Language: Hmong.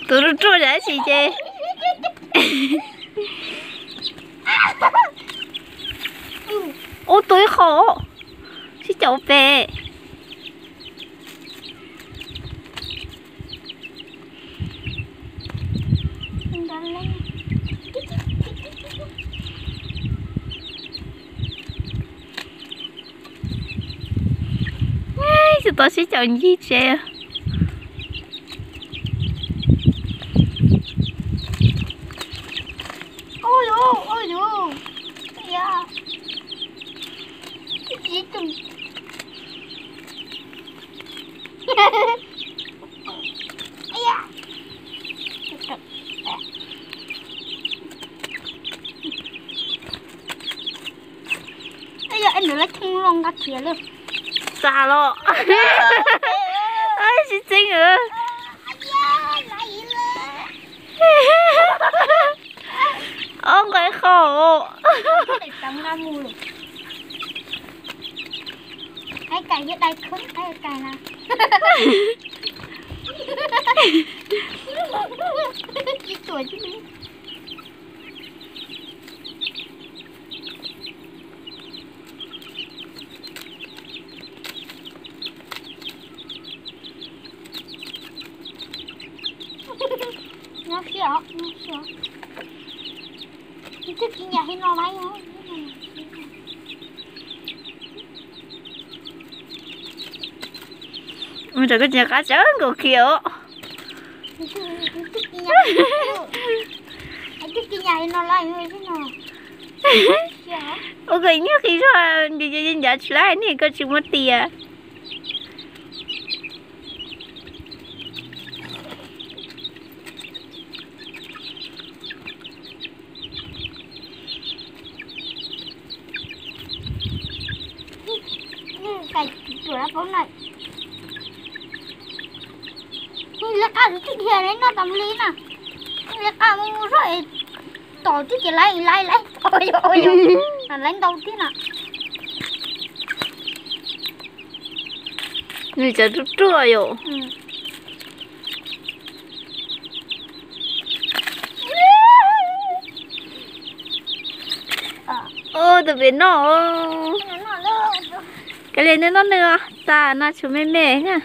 Tus ruaj ruaj dab tsi ces. Ub, tua ib qho, sib caum pem. Tus tod sib caum ncig tsev. Yog nws lawv theej loj nqa khiav lawm. Tas los. Tsis txeeb. Ob nqaij qho. Nyob siab os, nyob siab os. Twb tsis nyam hais no lawm. Mus rau koj tsis qab tseeb nkaus kiag os. Ua koj nyob qis zog, ncav ncav tsis laib ne, koj tsis muab tias. Lawv qab twb dhia lawv noj tas li na. Lawv qab mus zog es tom twb ces lawv lawv lawv tom yom, lawv ntau thiab na. Nws tseem ruaj ruaj yom. Tus pem noj. Kav liam nws noj nws os, tas no tshuav me me na.